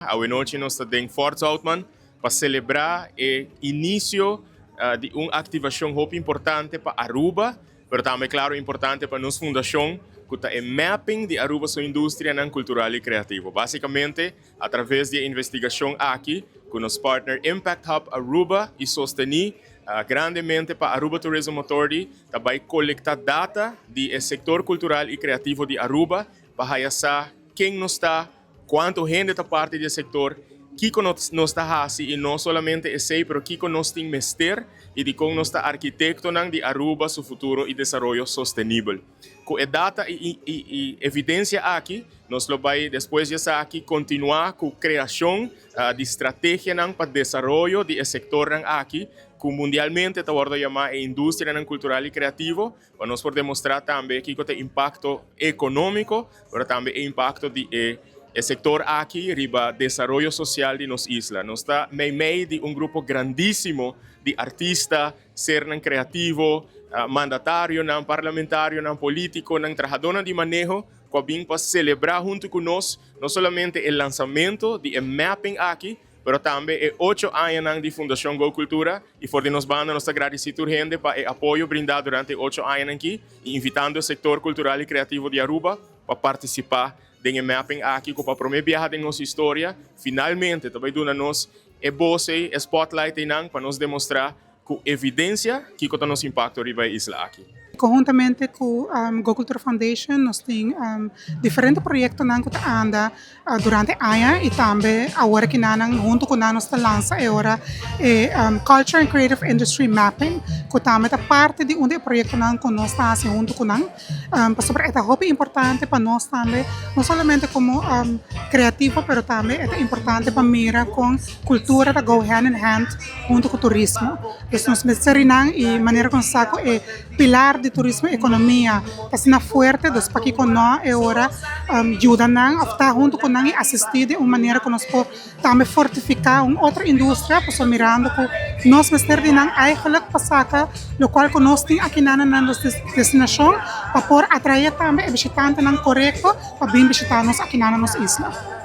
Awenochi nos ta den Fort Zoutman pa celebra e inicio di un activacion hopi importante pa Aruba, pero tambe claro importante pa nos fundacion, cu ta e mapping di Aruba su industrianan cultural y creativo. Basicamente, a traves di e investigacion aki, cu nos partner Impact Hub Aruba y sosteni grandemente pa Aruba Tourism Authority, ta bay colecta data di e sector cultural y creativo di Aruba pa haya sa ken nos ta, Cuanto hende ta parti di e sector, kico nos ta haci y no solamente esey pero kico nos tin mester y dicon nos ta arquitectonan di Aruba su futuro y desaroyo sostenibel. Cu e data y evidencia aki nos lo bay despues di esaki continua cu creacion di strategianan pa desaroyo di e sectornan aki cu mundialmente ta wordo yama e industrianan cultural y creativo. Pa nos por demostrá tambe kiko ta e impakto ekonómiko, pero tambe e impakto di e e sektor aki riba desaroyo sosial di nos isla. Nos ta meimei di un grupo grandísimo di artista, sernan kreativo, mandatarionan, parlamentarionan, polítikonan, trahadónan di maneho ku a bin pa selebrá huntu ku nos no solamente e lansamentu di e mapping aki, pero tambe e ocho añanan di Fundacion Go Cultura y for di nos banda nos ta gradici tur hende pa e apoyo brinda durante e ocho añanan aki y invitando e sector cultural y creativo di Aruba pa participa den e mapping aki cu pa prome biaha den nos historia finalmente ta bay duna nos e bos ey, e spotlight eynan pa nos demostra cu evidencia kico ta nos impacto riba e isla aki. Conhuntamente cu Go Cultura Foundation nos tin diferente proyectonan cu ta anda durante aña y tambe awor aki nan hunto cu nan nos ta lansa e ora e Culture and Creative Industry Mapping cu tambe ta parti di un di e proyectonan cu nos ta haci hunto cu nan pasobra e ta hopi importante pa nos tambe no solamente como creativo pero tambe e ta importante pa mira con cultura ta go hand in hand hunto cu turismo. Dus nos mester rinan y manera cu nos sa cu e pilar di turismo economia ta asina fuerte, dus pakico no e ora yuda nan of ta hunto cu nan y asisti di un manera cu nos por tambe fortifica un otro industria pasobra mirando cu nos mester di nan eigenlijk pa saca locual cu nos tin akinan na nos destinacion pa por atrae tambe e bishitantenan corecto pa bin bishita nos akinan na nos isla.